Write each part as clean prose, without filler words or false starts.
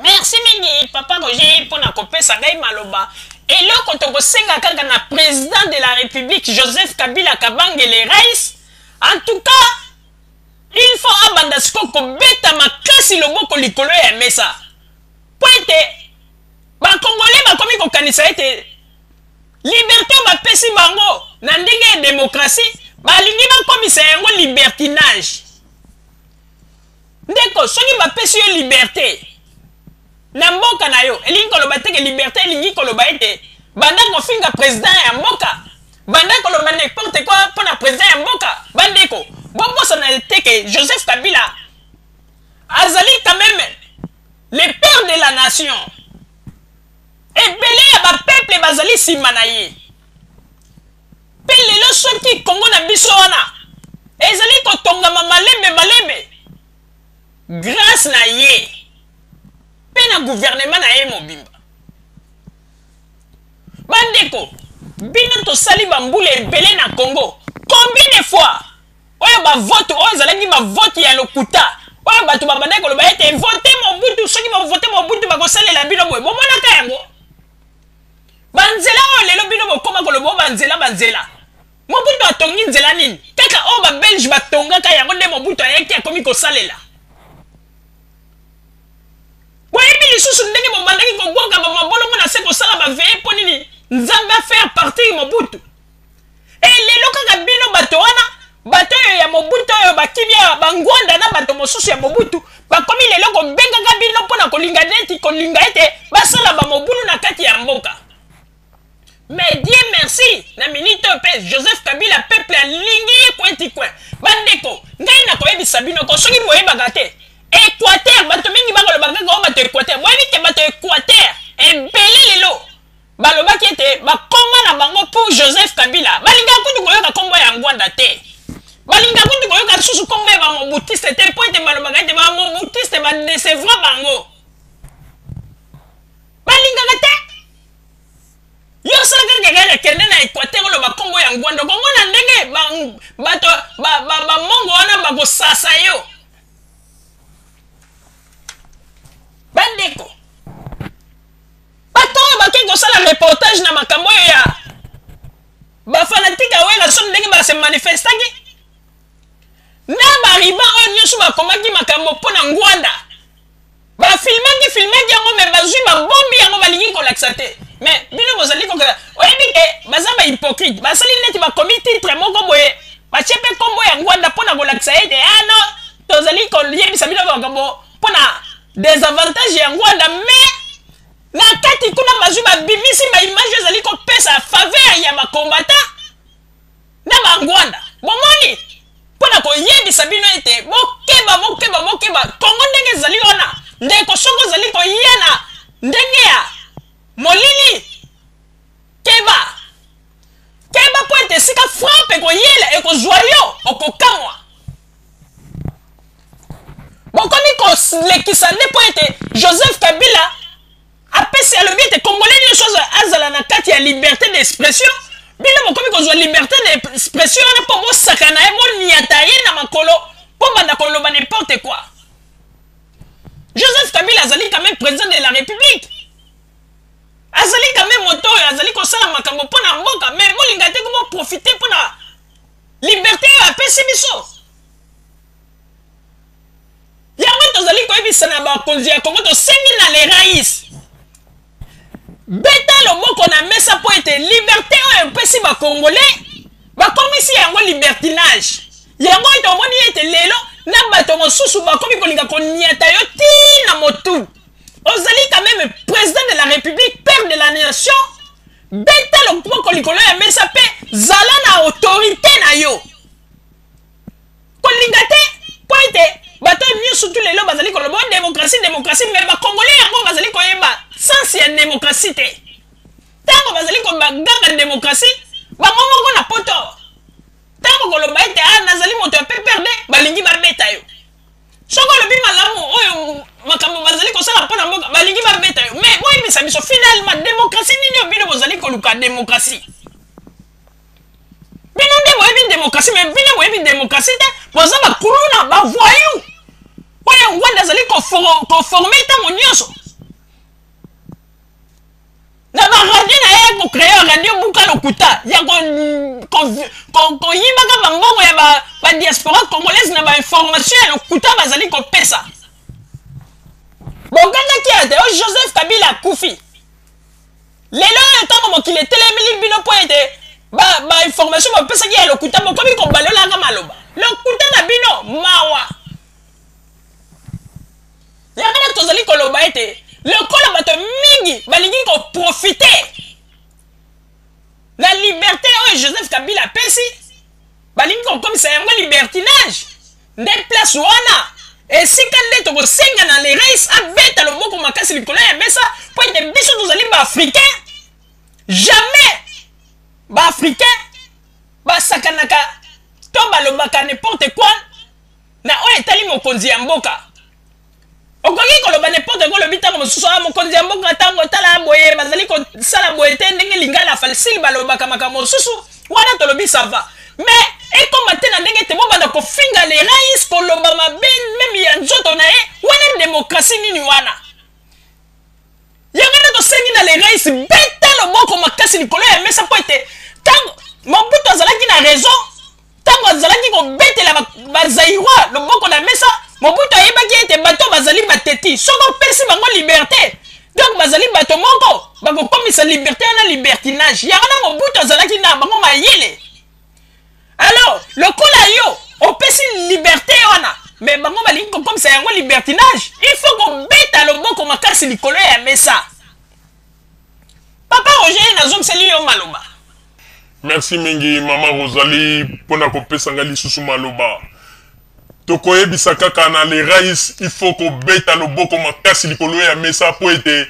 Merci mingi papa Roger mpo na kopesa ngai maloba. Eloko tokosenga kaka na president de la Republique Joseph Kabila Kabange le Rais, en tout cas il faut abanda sikoyo kobeta makasi loboko likolo ya mesa mpo ete bakongole bakomi kokanisa ete liberté oyo bapesi bango na ndenge ya demokrasi balingi bakomisa yango libertinage. Ndeko, soki bapesi yo liberte na mboka na yo, elingi koloba te ke liberte elingi koloba ete banda kofinga president ya mboka, banda koloba n'importe quoi mpo na president ya mboka. Bandeko, bobosana te ke Joseph Kabila azali quand même le père de la nation. Ebele ya ba peuple bazali nsima na ye. Mpe lelo soki Congo na biso wana ezali kotongama malembe malembe grace na ye mpe na gouvernement na ye mobimba. Bandeko, bino tosali bambula ebele na Congo, combien de fois oyo bavote oyo ezalaki bavote ya lokuta oyo bato babandaki koloba ete vote Mobutu, soki bavote Mobutu bakosalela bino boye, bomonaka yango? Banzela oyo lelo bino bokoma koloba oyo banzela banzela. Mobutu atongi nzela nini? Kaka oyo ba Belge batongaka yango nde Mobutu ayaki akomi kosalela. Boyebi lisusu ndenge bobandaki kobwaka ba mabolongo na se kosala ba veye mpo nini Nzambe a faire partir Mobutu. E lelo kaka bino bato wana bato oyo ya Mobutu oyo bakimi awa bangwanda na bato mosusu ya Mobutu bakomi lelo kobengaka bino mpo na kolinga neti kolinga ete basala bamobulu na kati ya mboka. Mais Dieu merci, na minute oyo mpe Joseph Kabila peuple alingi ye coin ti coin. Bandeko, ngai nakoyebisa bino ko soki boyebaka te, Equateur bato mingi bakoloba kaka oyo bato Equateur. Boyebi te bato Equateur ebele lelo balobaki ete bakoma na bango pour Joseph Kabila. Balingaka kutu koyoka kombo ya Ngwanda te. Balingaka kutu koyoka lisusu kombo ya bamobutiste te mpo ete balobaka ete bamobutiste badecevra bango. Balingaka te. Yo osala kaka kaka kende na Equateur oloba kombo ya Ngwanda, okomona ndenge bato bamongo wana bakosasa yo. Bandeko, bato oyo bakei kosala reportage na makambo oyo ya bafanatike ya Werrason ndenge base manifestaki na bariba oyo nyonso bakomaki makambo mpo na Ngwanda, bafilmaki filmaki yango me bazwi babombi yango balingi kolakisa te. Me bino bozali kokela, oyebi ke baza ba hypocrite, basali neti bakomi titre moko boye batie mpe nkombo ya Ngwanda mpo na kolakisa ete ah non, tozali koyebisa bino makambo mpo na desavantage ya Ngwanda, me na kati kuna bazwi babimisi ba image ezali kopesa faveur ya ba combattant na ba Ngwanda. Bomoni, mpo na koyebisa bino ete bokeba, bokeba, bokeba. Kongo ndenge ezali wana, ndeko, soki ozali koya na ndenge ya molili, keba, keba mpo ete esika frappe ekoyela ekozwa yo, okokamwa. Bokomi kolekisa nde mpo ete Joseph Kabila apesi, alobi ete Congolais nyonso azala na kati ya liberté d'expression. Bino bokomi kozwa liberté d'expression wana mpo bosakana ye, boniata ye na makolo, mpo banda koloba n'importe quoi. Joseph Kabila azali quand même président de la République, azali quand même moto oyo azali kosala makambo mpo na mboka, mais bolinga te ko boprofite mpo na liberté oyo apesi biso. Yango tozali koyebisa na bakonzi ya Kongo, tosengi na le rais beta loboko na mesa mpo ete liberté oyo epesi ba Congolais bakomisi yango libertinage. Yango oyo tomoni ete lelo na bato mosusu bakomi kolinga koniata yo ti na motu. Ozali quand même président de la République, père de la nation, beta loboko likolo ya mesa mpe zala na autorité na yo. Kolinga te mpo ete bato oyo nyonso tu lelo bazali koloba oh, démocratie, démocratie, mais ba Congolais yango bazali koyeba sens ya démocratie te. Ntango bazali koganga démocratie, bango moko na poto, ntango koloba ete ah, nazali moto ya PPRD, balingi babeta yo. Soki olobi malamu oyo makambo bazali kosala mpo na mboka, balingi babeta yo. Mais boyebisa biso finalement démocratie nini oyo bino bozali koluka démocratie? Bino nde boyebi démocratie, mais bino boyebi démocratie te, boza ba kuluna, ba voyou oyo Ngwanda azali koforme ntango nyonso. kocreye radio buka lokuta ya koyibaka bambongo ya badiaspora congolaise na bainformation ya lokuta bazali kopesa. Bogangaki ete o Joseph Kabila akufi. Lelo oyo ntango mokili etelemeli bino mpo ete bainformation ba bapesaki ya lokuta, bokomi kobalolaka maloba lokuta na bino. Mawa. Yango wana tozali koloba ete lokola bato mingi balingi koprofite na liberté oyo Joseph Kabila apesi, balingi kokomisa yango libertinage. Nde place wana esika nde tokosenga na le rais abeta loboko makasi likolo ya mesa, mpo ete biso tozali baafricain. Jamais baafricain basakanaka to balobaka n'importe quoi na oyo etali mokonzi ya mboka. Okoki koloba n'importe quoi, olobi ntango mosusu a mokonzi ya mboka, ntango tala boye bazali kosala boye te, ndenge lingala facile balobaka makambo mosusu wana, tolobi ça va. Mais ekoma te na ndenge te bobanda kofinga le rais, koloba mabe même ya nzoto na ye wana. Démocratie nini wana? Yango nde tosengi na le rais, beta loboko makasi likolo ya mesa, mpo ete ntango Mobutu azalaki na raison ntango azalaki kobetela bazaïrois loboko na mesa. Mobutu ayebaki ete bato bazali bateti, soki opesi bango liberté, donc bazali bato moko bakokomisa liberté wana libertinage. Yango na Mobutu azalaki na bango mayele. Alors lokola yo opesi liberté wana, mais bango balingi kokomisa yango libertinage, il faut kobeta loboko makasi likolo ya mesa. Papa Roger, nazongiseli yo maloba. Merci mingi, mama Rosalie, mpona kopesa ngai lisusu maloba. Tokoyebisa kaka na le rais, il faut kobeta loboko makasi likolo ya mesa, mpo ete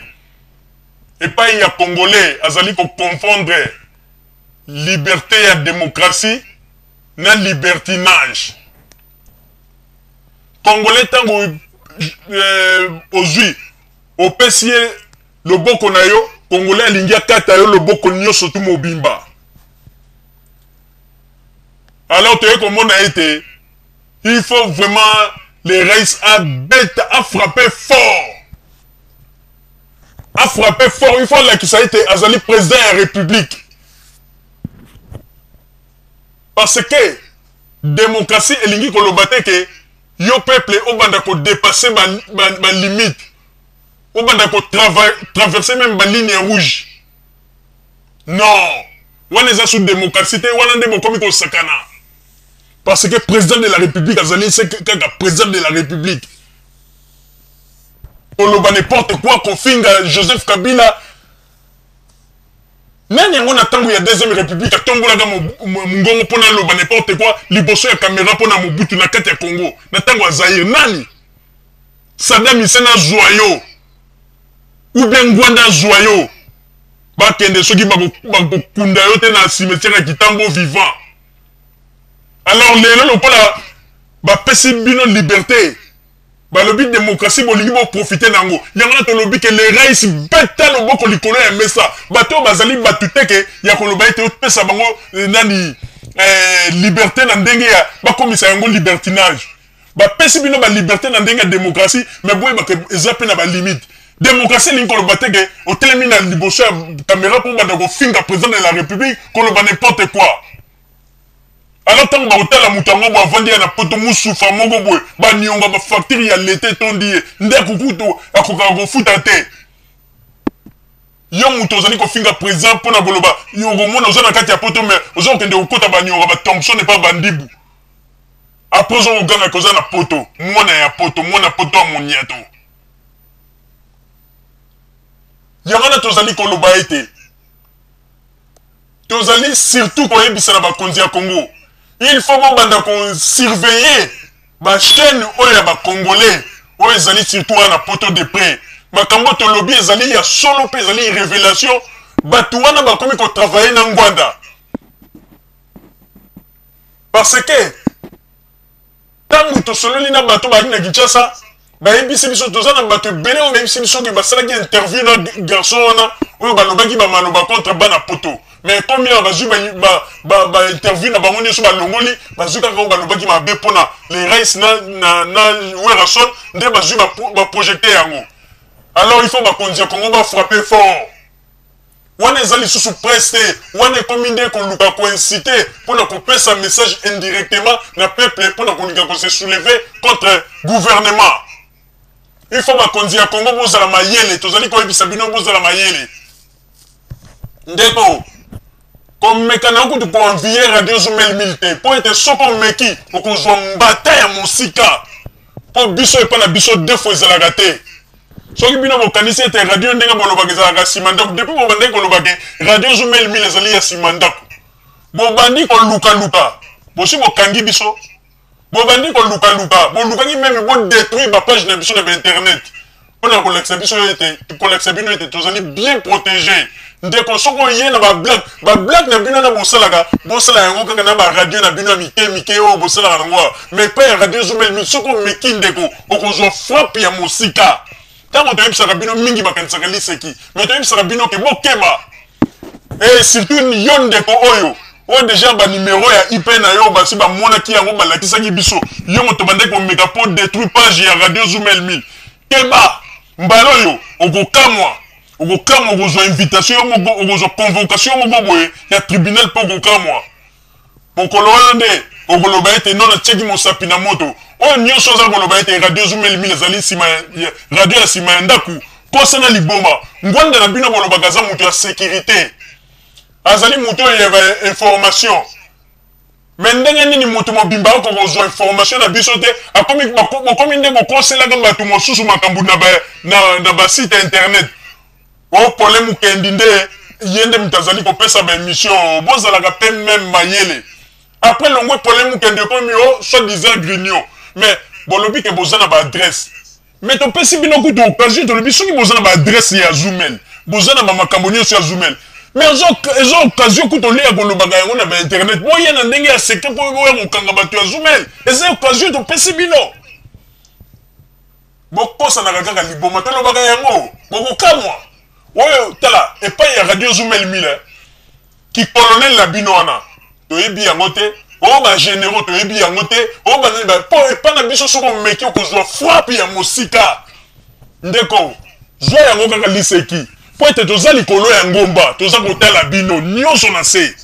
epai ya Congolais azali koconfondre liberté ya démocratie na libertinage. Congolais, ntango ozwi, opesi ye loboko na yo, Congolais alingi akata yo loboko nyonso tu mobimba. Alors toye komona ete il faut vraiment le rais abeta, afrappe fort, afrappe fort. Il faut alakisa ete azali président ya république, parce que démocratie elingi koloba te ke yo peuple obanda kodépasser balimite, ba obanda kotraverser même baligne rouge. Non, wana eza sous démocratie te, wana nde bokomi kosakana, parce que président de la république azali se kaka président de la république. Koloba n'importe quoi, kofinga Joseph Kabila, nani yango na ntango ya deuxième république atombolaka mongongo mpona aloba n'importe quoi liboso ya caméra mpona Mobutu na kati ya Congo na ntango ya Zaire? Nani? Saddam Hussein azwa yo, ou bien Ngwanda azwa yo, bakende soki bakokunda yo te na cimetière ya Kitambo vivant. Alors lelo lokola bapesi bino liberté, balobi démocratie, bolingi boprofite na yango. Yango na tolobi ke le rais beta loboko likolo ya mesa. Bato oyo bazali bato te ke ya koloba ete opesa bango nani liberté na ndenge ya bakomisa yango libertinage. Bapesi bino baliberté na ndenge ya démocratie, mais boyebaka eza mpe na balimite. Démocratie elingi koloba te ke otelemi na liboso ya caméra mpo banda kofinga président de la république, koloba n'importe quoi. Alors ntango bakotala moto yango bo avandi ya na poto, mosufa moko boye, banionga, bafacture ya leta etondi ye, nde akukutu akokaka kofuta te. Yo moto ozali kofinga président mpona koloba, okomona oza na kati ya poto, mais oza kokende kokota banionga, bathomson epa bandibu. Après oza kogangaka oza na poto, mwana ya poto, mwana poto ya moniato. Yango wana tozali koloba ete tozali surtout koyebisa na bakonzi ya Congo, il faut bobanda kosurveiller bachaîne oyo ya bacongolais oyo ezali surtout wana na poto de près. Makambo tolobi ezali ya solo mpe ezali révélation. Bato wana bakomi kotravailler na Ngwanda, parce que ntango tosololi na bato bazalaki na Kinshasa, bayebisi biso, toza na bato ebele oyo bayebisi biso ke basalaki interview na garçon wana oyo balobaki bamaloba contre bana poto. Mais combien bazwi bainterview na bango nyonso balongoli, bazwi kaka oyo balobaki mabe mpona le rais na Werrason, nde bazwi baprojecte yango. Alors il faut bakonzi ya Congo bafrappe fort. Wana eza lisusu presse te, wana ekomi nde koluka ko inciter pona kopesa message indirectement na peuple pona kolinga ko se soulever contre gouvernement. Il faut bakonzi ya Congo bozala mayele, tozali koyebisa bino bozala mayele. Ndeko, komeka na yo kutu ko envier Radio Zumel 1000 te, po ete soki omeki okozwa mbata ya mosika. Po biso epa na biso deux fois ezalaka te. Soki bino bokanisi ete radio ndenge bolobaka ezalaka sima ndako, depuis bobandaki koloba ke radio Zumel 1000 ezali ya sima ndako, bobandi kolukaluka, bosi bokangi biso, bobandi kolukaluka, bolukaki meme bo detruire ba page na biso na ba internet pona kolakisa biso ete, kolakisa bino ete tozali bien protege. Ndeko, soki oye na ba blague, ba blague na bino na bosalaka, bosala yango kaka na ba radio na bino ya mike mike oyo bosalaka nango awa. Mais epai ya radio Zumel 1000, soki omeki ndeko, okozwa frappe ya mosika. Tango toyebisaka bino mingi bakanisaka liseki, mais toyebisaka bino ke bokeba. Et surtout yo ndeko oyo, oyo dejà ba numero ya IP na yo basi bamonaki yango, balakisaki biso. Yo moto obandaki komeka po detruire page ya radio Zumel 1000. Keba! Mbala oyo okokamwa. Okokamwa, okozwa invitation yo moko, okozwa convocation yo moko boye ya tribunal mpe okokamwa. Mokolo wana nde okoloba ete non, natiaki mosapi na moto. Oyo nyonso aza koloba ete radio Zumeli 1000 ezali nsima ya radio ya nsima ya ndako, kosa na liboma. Ngwanda na bino bolobaka aza moto ya securite, azali moto oyo ya ba information. Mais ndenge nini moto mobimba akoka kozwa information na biso te? Akomi, bokomi nde kokoselaka bato mosusu makambo na ba, na, na ba site internet. O Paulin Mukendi nde ye nde moto azali kopesa ba emission. Bozalaka pe meme mayele. Après longwe Paulin Mukendi ekomi o soit disant grignon. Mais bolobi ke boza na ba adresse. Mais topesi bino kutu occasion, tolobi soki boza na ba adresse ya Zumel, boza na ba makambo nyonso ya Zumel. Mais eza occasion kutu olia ya kolobaka yango na ba internet. Boya na ndenge ya secret po boya kokanga bato ya Zumel. Eza occasion topesi bino. Bokosanaka kaka liboma, tolobaka yango, bokokamwa. Oyo tala epai ya radio Zumel 1000, ki colonel na bino wana toyebi yango te, oyo ba generaux toyebi yango te, oyo ba nani ba, po epai na biso soki omeki okozwa frappe ya mosika. Ndeko, zwa yango kaka liseki, po ete toza likolo ya ngomba, toza kotala bino nyonso na se.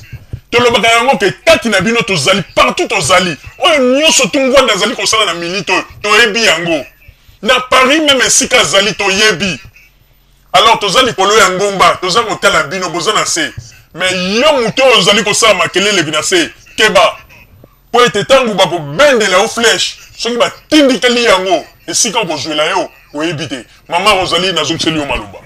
Tolobaka yango ke kati na bino tozali, partout tozali. Oyo nyonso tu Ngwanda azali kosala na minute oyo, toyebi yango. Na Paris meme esika azali toyebi. Alors toza likolo ya ngomba, toza kotala bino, boza na se. Mais yo moto oyo ozali kosala makelele na se, keba. Po ete tango bakobendela yo flèche, soki batindikeli yango, esika okozwela yo, oyebi te. Mama Rosalie, nazongiseli yo maloba.